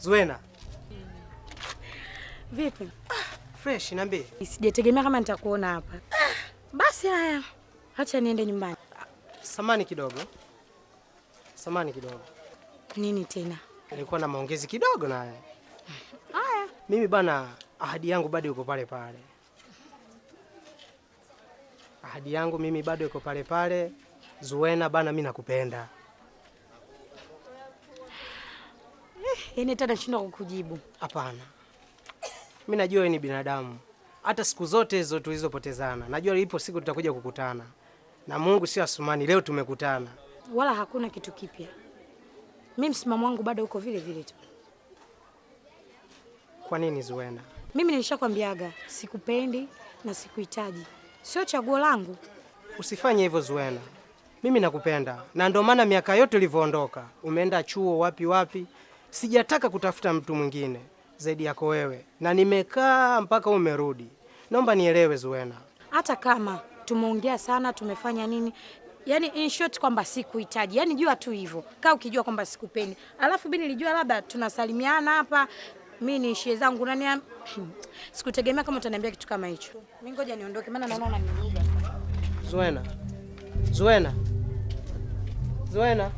Zuena. Vipi? Fresh, niambie. Sijategemea kama nitakuona hapa. Basi haya. Acha niende nyumbani. Samani kidogo. Samani kidogo. Nini tena? Nilikuwa na maongezi kidogo naye. Haya. Mimi bana, ahadi yangu bado iko pale pale. Ahadi yangu mimi bado iko pale pale. Zuena bana, mimi nakupenda. Yaani hata nashindwa kukujibu. Hapana. Mimi najua wewe ni binadamu. Hata siku zote hizo tulizopotezana, najua ipo siku tutakuja kukutana. Na Mungu sio Asumani, leo tumekutana. Wala hakuna kitu kipya. Mimi msimamo wangu bado uko vile vile tu. Kwa nini Zuena? Mimi nilishakwambiaga sikupendi na sikuhitaji. Sio chaguo langu. Usifanye hivyo Zuena. Mimi nakupenda na ndio maana miaka yote ulivyoondoka, umeenda chuo wapi wapi, sijataka kutafuta mtu mwingine zaidi yako wewe, na nimekaa mpaka umerudi. Naomba nielewe Zuena. Hata kama tumeongea sana, tumefanya nini, yani in short kwamba sikuhitaji. Yani jua tu hivyo. Kaa ukijua kwamba sikupendi. Alafu mimi nilijua labda tunasalimiana hapa, mimi niishie zangu nani. Sikutegemea kama utaniambia kitu kama hicho. Mimi ngoja niondoke maana naona unanivuruga. Zuena. Zuena. Zuena.